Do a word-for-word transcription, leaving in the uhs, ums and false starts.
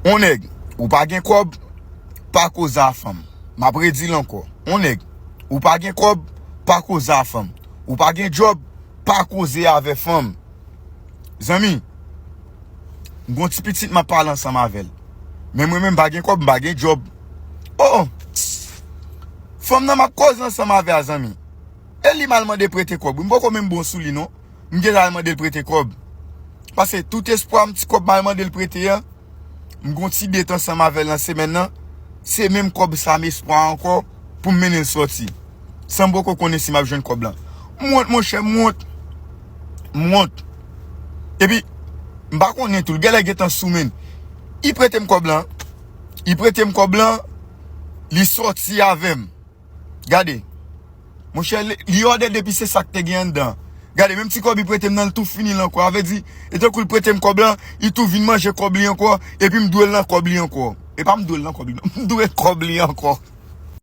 On nèg, ou pa gen kòb, pa koze a fanm. M ap redi l ankò. On nèg, ou pa gen kòb, pa koze a fanm. Ou pa gen djòb, pa koze avè fanm. Zanmi, m gon ti pitit m ap pale ansanm avè l. Men mwen menm m pa gen kòb, m pa gen djòb. Oh! Fanm nan m ap koze ansanm avè a, zanmi. E li m al mande prete kòb. M poko menm bon sou li non. M gentan al mande l prete kòb. Paske tout espwa m ti kòb m al mande l prete an, m gon ti det ansanm avè l nan semèn nan. Se menm kòb sa m espwa ankò pou m mennen l sòti. San m poko konnen si m ap jwenn kòb lan. M wont, monchè, m wont. M wont. Epi, m pa konnen tou, l genlè gentan sou men. Li prete m kòb lan. Li prete m kòb lan. Li sòti avè m. Gade. Monchè, li, li òdè depi se sa k te gen anndan. Gade, menm ti kòb li prete m nan, li tou fini l ankò. A vle di, e tankou l prete m kòb lan, li tou vin manje kòb li ankò, epi m dwe l nan kòb li ankò. E pa m dwe l nan kòb li, non. M dwe kòb li ankò.